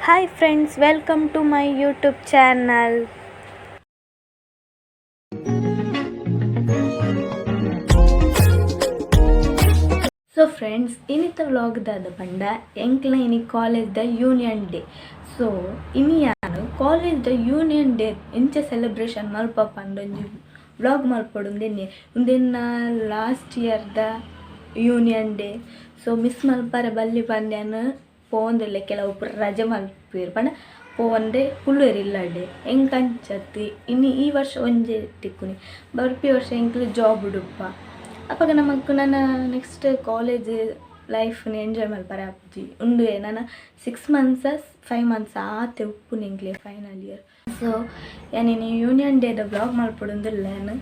Hi friends, welcome to my YouTube channel. So friends, ಇನಿತ vlog ದಾದ ಪಂಡ ಎಂಕ್ಲ ಇನಿ college the union day. So ಇನಿ ಯಾನು ಕಾಲೇಜ್ the union day ಎಂಚ ಸೆಲೆಬ್ರೇಷನ್ ಮಲ್ಪ ಪಂಡೊಂಜಿ ವ್ಲಾಗ್ ಮಲ್ಪೊಡು ಉಂದೆನ್ನೆ. ಉಂದೆನ್ನ last year the union day. So miss ಮಲ್ಪರೆ ಬಲ್ಲಿ ಪಂದ್ಯಾನ ಪೋಂದಿಲ್ಲ, ಕೆಲವು ರಜೆ ಮಲ್ಪೇರು ಪಂಡ ಪೋವಂದೆ ಕುಲ್ಲುವೆರ್ ಇಲ್ಲಡೆ. ಎಂಕ್ ಅಂಚತ್ತಿ ಇನಿ ಈ ವರ್ಷ ಒಂಜೆ ತಿಕ್ಕುನಿ, ಬರ್ಪಿ ವರ್ಷ ಎಂಕ್ಲು ಜಾಬ್ ಉಡುಪ್ಪ. ಅಪಗ ನಮಕ್ ನನ ನೆಕ್ಸ್ಟ್ ಕಾಲೇಜ್ ಲೈಫ್ನ ಎಂಜಾಯ್ ಮಲ್ಪರೆ ಆಪುಜಿ. ಉಂದುವೆ ನನ 6 ಮಂತ್ಸ್ 5 ಮಂತ್ಸ್ ಆತೆ ಉಪ್ಪುನಿ ಎಂಕ್ಲೆ ಫೈನಲ್ ಇಯರ್. ಸೊ ಯಾನ್ ಇನಿ ಯೂನಿಯನ್ ಡೇದ ವ್ಲಾಗ್ ಮಲ್ಪೊಡುಂದುಲ್ಲ. ಯಾನ್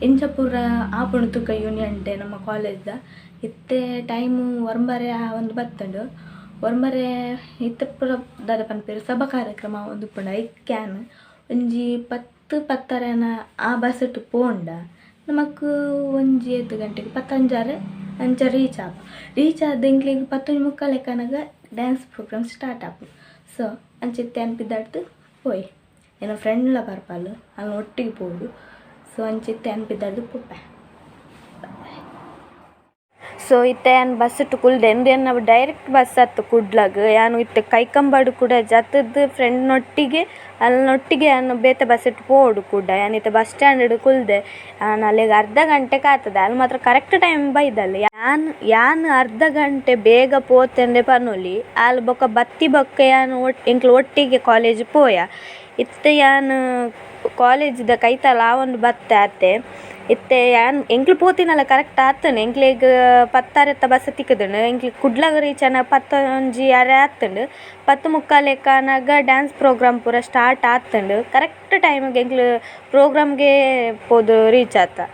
ಎಂಚ ಪೂರ ಆಪುಂಡು ತುಕ ಯೂನಿಯನ್ ಡೇ ನಮ್ಮ ಕಾಲೇಜ್ದ. ಇತ್ತೆ ಟೈಮು ಒರಂಬರೆ ಒಂದು ಬತ್ತುಂಡು. ಒರಂಬರೆ ಇತ್ತೆ ಪೂರ ದಾದ ಪನ್ಪೆರ್ ಸಭಾ ಕಾರ್ಯಕ್ರಮ ಒಂದು ಉಪ್ಪುಂಡು. ಐಕ್ ಯಾನ್ ಒಂಜಿ 10 ಪತ್ತರೆನ ಆ ಬಸ್ಸು ಪೋಂಡ ನಮಕ್ ಒಂಜಿ 8 ಗಂಟೆಗೆ 10:05 ಅಂಚ ರೀಚ್ ಆಪ. ರೀಚ್ ಆದ ಎಂಕ್ಲೆಗ್ 10:45 ಕನಗ ಡ್ಯಾನ್ಸ್ ಪ್ರೋಗ್ರಾಮ್ ಸ್ಟಾರ್ಟ್ ಆಪು. ಸೊ ಅಂಚಿತ್ತೆ ಅನ್ಪಿದ್ದಾಡ್ದು ಪೋಯ್ ಎನ್ನ ಫ್ರೆಂಡ್ಲ ಬರ್ಪಲ್ ಅಲ್ಲಿ ಒಟ್ಟಿಗೆ ಪೋಡು. ಸೊ ಅಂಚಿತ್ತೆ ಅನ್ಪಿದ್ದಾಡ್ದು ಪೋಪೆ. ಸೊ ಇತ್ತೆ ಯಾನ್ ಬಸ್ಸು ಕುಲ್ದೆ ಉಂದು ಡೈರೆಕ್ಟ್ ಬಸ್ ಅತ್ತು ಕುಡ್ಲಗ್. ಯಾನು ಇತ್ತೆ ಕೈಕಂಬಾಡು ಕೂಡ ಜತ್ತದ್ ಫ್ರೆಂಡ್ನೊಟ್ಟಿಗೆ ಅಲ್ನೊಟ್ಟಿಗೆ ಯಾನು ಬೇತೆ ಬಸ್ಸಿಟ್ಟು ಪೋಡು ಕೂಡ. ಯಾನ್ ಇತ್ತೆ ಬಸ್ ಸ್ಟ್ಯಾಂಡ್ ಕುಲ್ದೆ. ಯಾನ್ ಅಲ್ಲಿಗೆ ಅರ್ಧ ಗಂಟೆ ಕಾತದೆ. ಅಲ್ಲಿ ಮಾತ್ರ ಕರೆಕ್ಟ್ ಟೈಮ್ ಬೈದಲ್. ಯಾನ್ ಯಾನ್ ಅರ್ಧ ಗಂಟೆ ಬೇಗ ಪೋತೆಂದೆ ಪನೊಲಿ. ಆಲ್ ಬೊಕ ಬತ್ತಿ ಬೊಕ್ಕ ಯಾನ್ ಎಂಕ್ಲು ಒಟ್ಟಿಗೆ ಕಾಲೇಜ್ ಪೋಯ. ಇತ್ತೆ ಯಾನ್ ಕಾಲೇಜ್ದ ಕೈತಲ್ ಆವೊಂದು ಬತ್ತೆ ಆತೆ. ಇತ್ತೆ ಯಾನ್ ಎಂಕ್ಲು ಪೋತಿನಲ್ಲ ಕರೆಕ್ಟ್ ಆತುಂಡು. ಎಂಕ್ಲೆಗ್ 10:30 ಬಸ್ ತಿಕ್ಕುದುಂಡು. ಎಂಕ್ಲು ಕುಡ್ಲಗ್ ರೀಚ್ ಆನ 10:30 ಆತುಂಡು. 10:45 ಆನಗ ಡ್ಯಾನ್ಸ್ ಪ್ರೋಗ್ರಾಮ್ ಪೂರ ಸ್ಟಾರ್ಟ್ ಆತುಂಡು. ಕರೆಕ್ಟ್ ಟೈಮಿಗೆ ಎಂಕ್ಲು ಪ್ರೋಗ್ರಾಮ್ಗೆ ಪೋದು ರೀಚ್ ಆತ.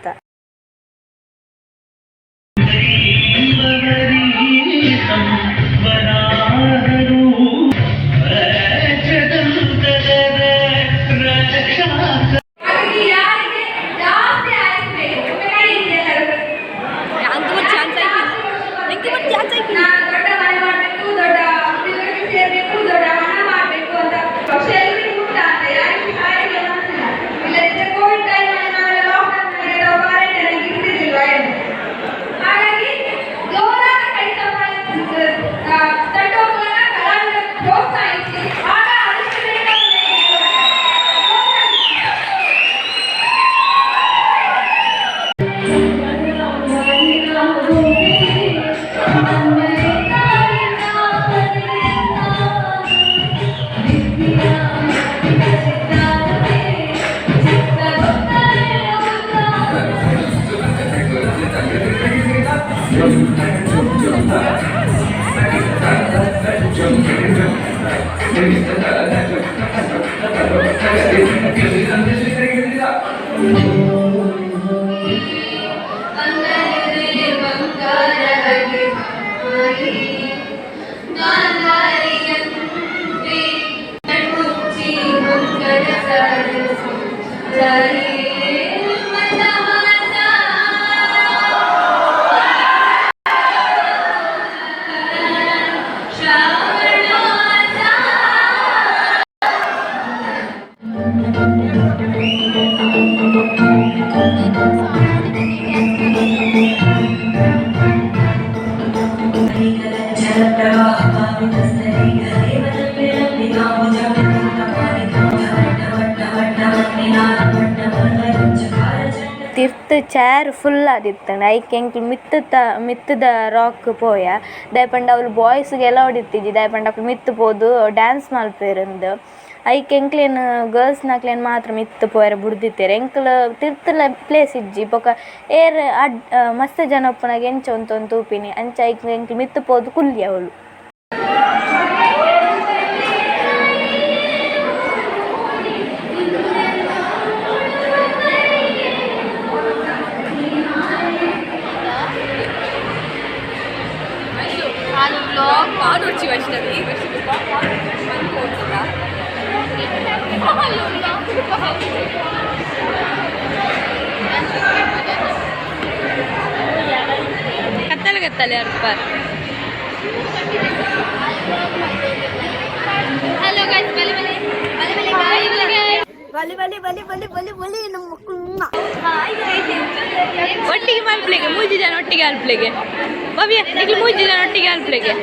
ತಿರ್ತ್ ಚೇರ್ ಫುಲ್ ಆದಿತ್ತಂಡ. ಐಕ್ ಎಂಕ್ಲು ಮಿತ್ತದ ರಾಕ್ ಪೋಯ. ದಾಯೆ ಪಂಡ ಅವ್ಲು ಬಾಯ್ಸ್ಗೆ ಅಲೌಡ್ ಇತ್ತಿಜಿ. ದಾಯೆ ಪಂಡ ಅಕುಲು ಮಿತ್ತ್ ಪೋದು ಡ್ಯಾನ್ಸ್ ಮಲ್ಪೆರಂದ್. ಐಕ್ ಎಂಕ್ಲೆನ್ ಗರ್ಲ್ಸ್ ನಕ್ಲೆನ್ ಮಾತ್ರ ಮಿತ್ತ್ ಪೋಯೆರೆ ಬುಡ್ದಿತ್ತೆರ್. ಎಂಕ್ಲು ತಿರ್ತುಲ ಪ್ಲೇಸ್ ಇಜ್ಜಿ. ಬೊಕ ಏರ್ ಅಡ್ ಮಸ್ತ್ ಜನ ಉಪ್ಪುನಗ ಎಂಚ ಉಂತೊಂದು ತೂಪಿನಿ ಅಂಚ ಐಕ್ ಎಂಕ್ಲು ಮಿತ್ತ್ ಪೋದು ಕುಲ್ಲಿ ಅವ್ಲು. ಕತ್ತಲೆ ಕತ್ತಲೆ ಅರ್ಪಾರ್. Hello guys. ಬಲಿ ಬಲಿ ಬಲಿ ಬಲಿ ಬಲಿ ಬಲಿ ನಮ್ಮ ಮಕ್ಕಳು. ಒಟ್ಟಿಗೆ ಮಲ್ಪ್ಲೆಗೆ ಮೂಜಿ ಜನ ಒಟ್ಟಿಗೆ ಅಲ್ಪ್ಲೆಗೆ. ಭವ್ಯ, ನಿಕ್ಲು ಮೂಜಿ ಜನ ಒಟ್ಟಿಗೆ ಅಲ್ಪ್ಲೆಗೆ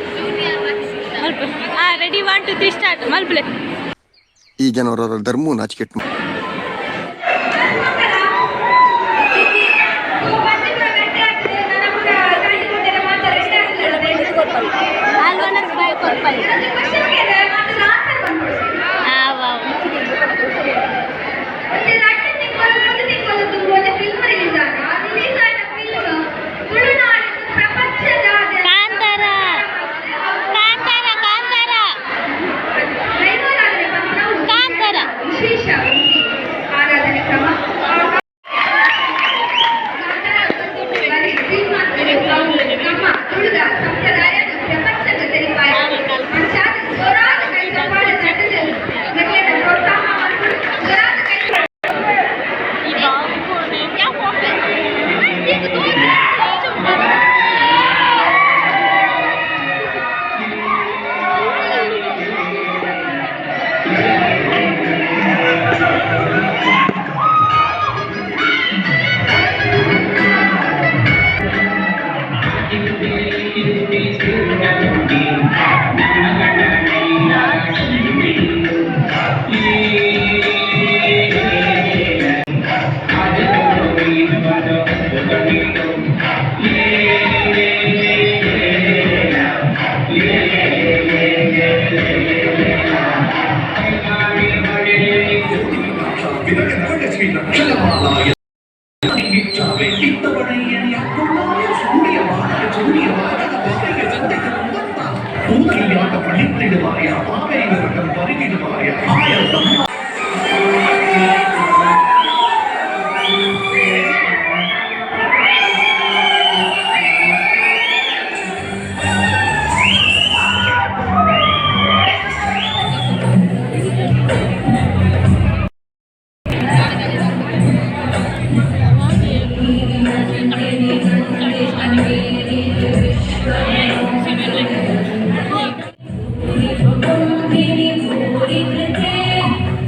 ಮಲ್ಪ. ಹಾ, ready, 1 2 3 start ಮಲ್ಪ್ಲೆ. ಈ ಜನರ ಧರ್ಮ ನಾಚಿಕೆಟ್ಟು. ಕಾಂತಾರ, ಕಾಂತಾರ, ಕಾಂತಾರ, ಕಾಂತಾರ. ವಿಶೇಷ ಆರಾಧನೆ ಕ್ರಮ. ನಮ್ಮ ತುಳುದ ಸಂಪ್ರದಾಯ ಪ್ರಪಂಚದ ತೆರಿಪಾಯ ಅಂಚಾದ ಜೋರಾದ ಕೈ ಚಪ್ಪಾಳೆ ತಟ್ಟಲು ಮಕ್ಕಳನ್ನ ಪ್ರೋತ್ಸಾಹ ಮಾಡ್ಕೊಂಡು ಜೋರಾದ ಕೈ.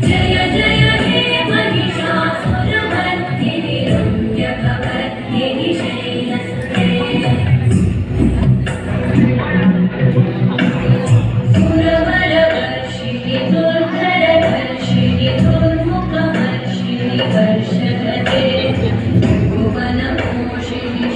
जय जय हे Mahishasuramardini रम्यकवर्दिनि शैलसुते। सुरवरवर्षिणि दुर्धरधर्षिणि दुर्मुखमर्षिणि वर्षगते भुवनपोषिणि.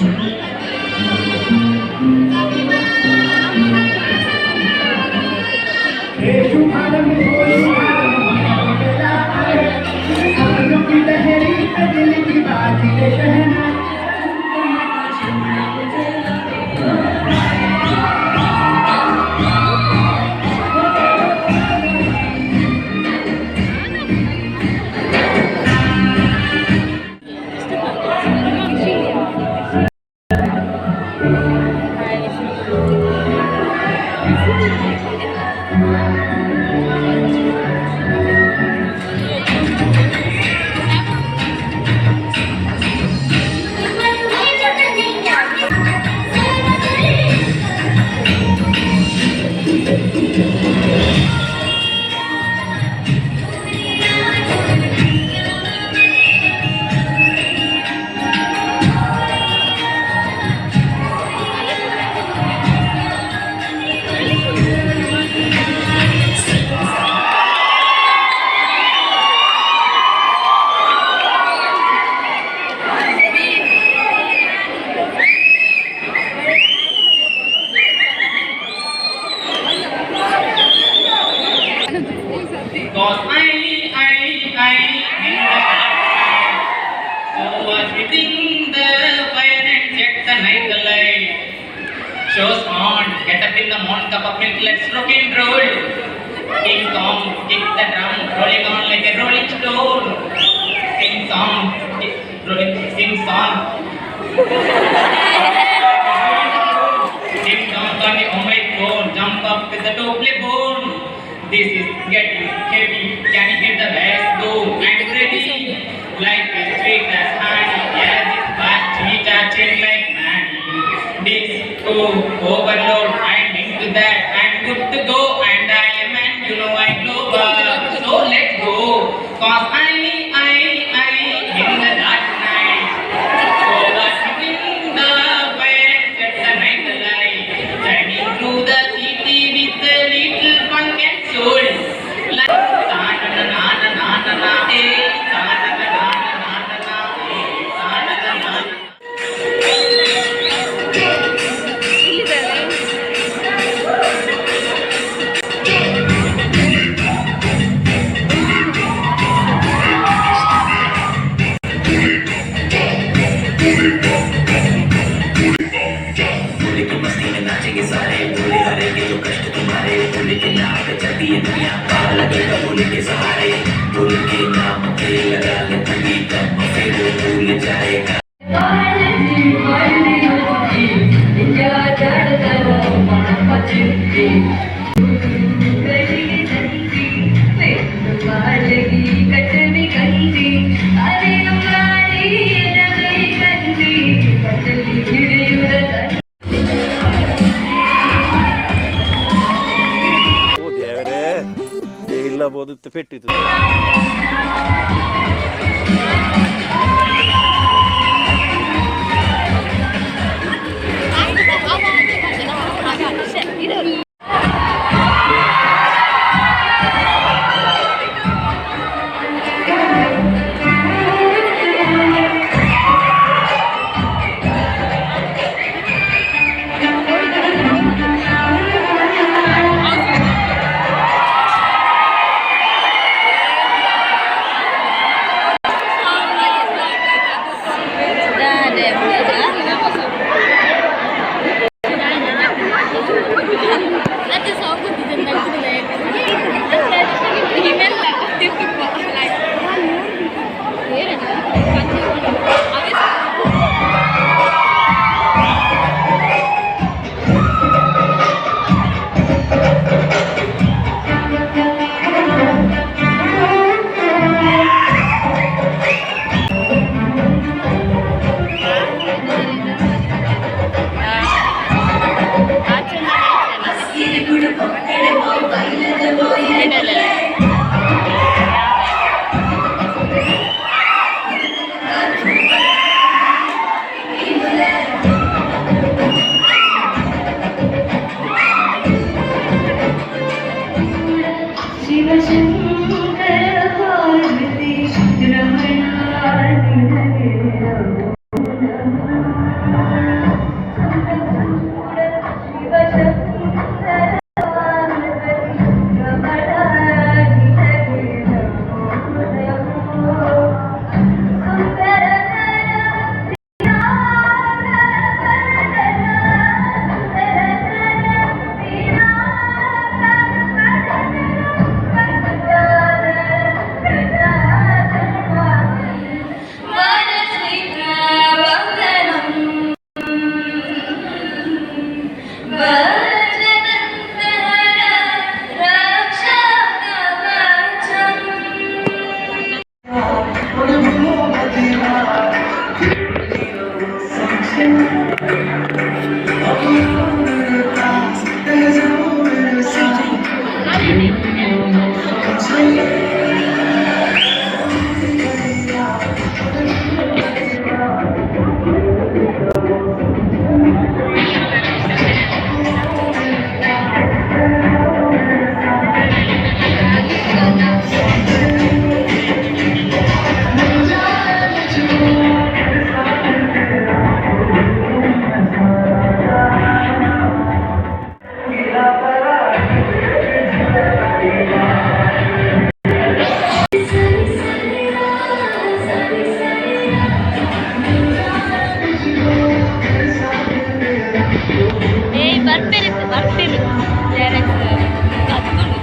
Cause I in the dark. So watch within the fire and set the night alight. Shows on, get up in the morning, cup of milk, let's rock and roll. King Kong, kick the drum, rolling on like a rolling stone. Sing song, kick, rolling, sing song. Ding dong on the on my phone, jump up with the doble bone. This is getting heavy, can you hear the bass go? I'm ready. Life is sweet as honey, yeah, this cheetah chin like money. Disco overload, I'm into that, I'm good to go, and I am man, you know I global. So let's go. Cause I in the dark night. So watching the fire at the night light, shining through the city with a little funk and soul. Like ta na na na na na na eh, ta na na na na na na eh, ta na na na na. भोले की मस्ती में नाचेंगे सारे, भोले हरेंगे जो कष्ट तुम्हारे। भोले के नाम पे चलती है दुनिया, पार लगेगा भोले के सहारे। भोले के नाम के लगा ले पूरी दम, फिर वो भूल जाएगा। ಓ ದೇವರೇ, ಇಲ್ಲ ಬೋದಿತ್ತು ಪೆಟ್ಟಿತ್ತು. ಏಯ್ ಬರ್ಪೇರಿ ಬರ್ಪೇರಿ ಕತ್ಕೊಂಡು.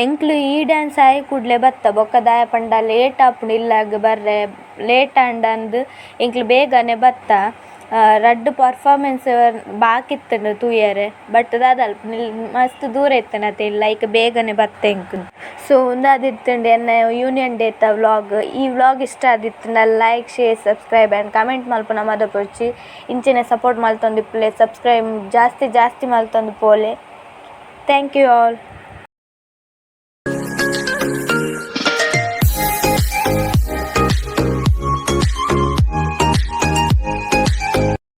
ಎಂಕ್ಲು ಈ ಡ್ಯಾನ್ಸ್ ಆಯಿ ಕೂಡ್ಲೆ ಬತ್ತ ಬೊಕ್ಕ ದಾಯೆ ಪಂಡ ಲೇಟ್ ಆಪುಂಡು ಇಲ್ಲಗ್ ಬರ್ರೆ ಲೇಟ್ ಆಂಡ್ ಅಂದ್ ಎಂಕ್ಲು ಬೇಗನೆ ಬತ್ತ. ರಡ್ಡ್ ಪರ್ಫಾರ್ಮೆನ್ಸ್ ಬಾಕಿ ಇತ್ತುಂಡು ತೂಯೆರೆ ಬಟ್ ದಾದ ಮಸ್ತ್ ದೂರ ಇತ್ತುಂಡು ಅತೆ ಇಲ್ಲ ಐಕ್ ಬೇಗನೆ ಬತ್ತ ಎಂಕುಲು. ಸೊ ಉಂದಾದಿತ್ತುಂಡು ಎನ್ನ ಯೂನಿಯನ್ ಡೇ ತ ವ್ಲೋಗ್. ಈ ವ್ಲೋಗ್ ಇಷ್ಟ ಆದಿತ್ತುಂಡ ಲೈಕ್, ಶೇರ್, ಸಬ್ಸ್ಕ್ರೈಬ್ ಅಂಡ್ comment ಮನ್ಪುನ ಮದಪೊಡ್ಚಿ. ಇಂಚನೆ ಸಪೋರ್ಟ್ ಮಲ್ತೊಂದಿಪ್ಪುಲೆ ಸಬ್ಸ್ಕ್ರೈಬ್ ಜಾಸ್ತಿ ಜಾಸ್ತಿ ಮಲ್ತೊಂದು ಪೋಲೆ. Thank you all.